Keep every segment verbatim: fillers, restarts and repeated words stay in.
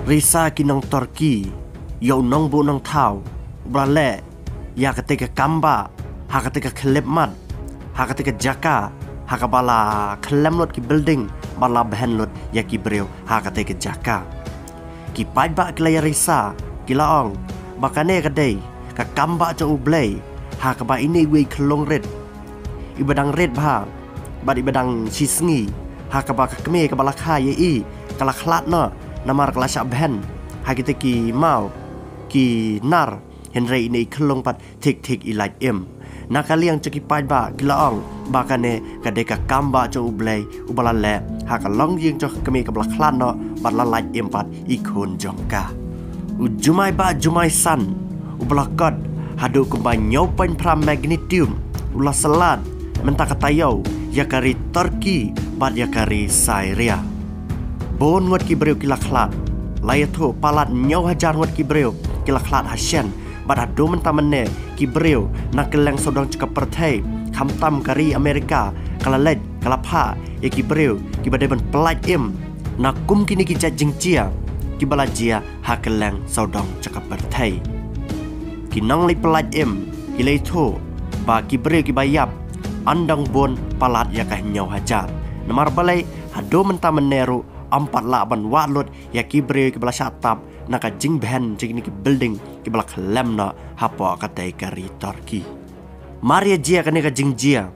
Risa ki nong Turkey, ïa u nongbuh nongthaw, u ba la leh ïa katei ka kambah ha katei ka khyllipmat, ha katei ka jaka ha kaba la khyllem lut ki building bad la bhen lut ïa ki briew ha katei ka jaka. Ki paidbah ki la ïa risa, ki la ong ba kane ka dei ka kambah jong U Blei ha kaba ine iwei i khyllung rit, i ba dang rit bha bad i ba dang shisngi, ha kaba ka kmie kaba la kha ïa i ka la khlad noh namar ka la shah bhen ha kitei ki maw ki nar, hynrei ine i khyllung pat thik thik i lait im. Na ka liang jong ki paidbah ki la ong ba kane ka dei ka kambah jong U Blei u ba la leh ha ka longïing jong ka kmie kaba la khlad noh bad la lait im pat i khun jong ka. U jumai bah jumai san u ba la kot haduh kumba hynñiew point phra magnitude u la slat mynta ka taïew ïa ka ri Turkey bad ïa ka ri Syria. Bun ngut ki briew ki la khlad, la ïathuh palat hynñiew hajar ngut ki briew ki la khlad ha shen, bad haduh mynta mynne ki briew na kylleng sawdong jong ka pyrthei, khamtam ka ri America, ka la leit ka la phah ïa ki briew ki ba dei ban pyllait im na kum kine ki jait jingjia ki ba la jia ha kylleng sawdong jong ka pyrthei. Ki nongleit pyllait im ki la ïathuh ba ki briew ki ba ïap yn dang bun palat ïa ka hynñiew hajar. Namar balei, haduh mynta mynne ruh ym pat lah ban wad lut ïa ki briew ki ba la shah tap na ka jingbhen jong kine ki building ki ba la khyllem noh hapoh katei ka ri Turkey. Mar ïa jia kane ka jingjia,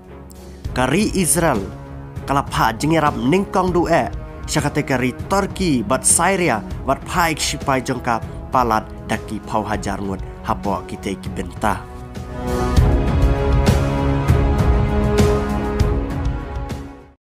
ka ri Israel ka la phah jingïarap nyngkong duh eh sha katei ka ri Turkey bad Syria bad phah ïa ki shipai jong ka palat da ki phew hajar ngut hapoh kitei ki bynta.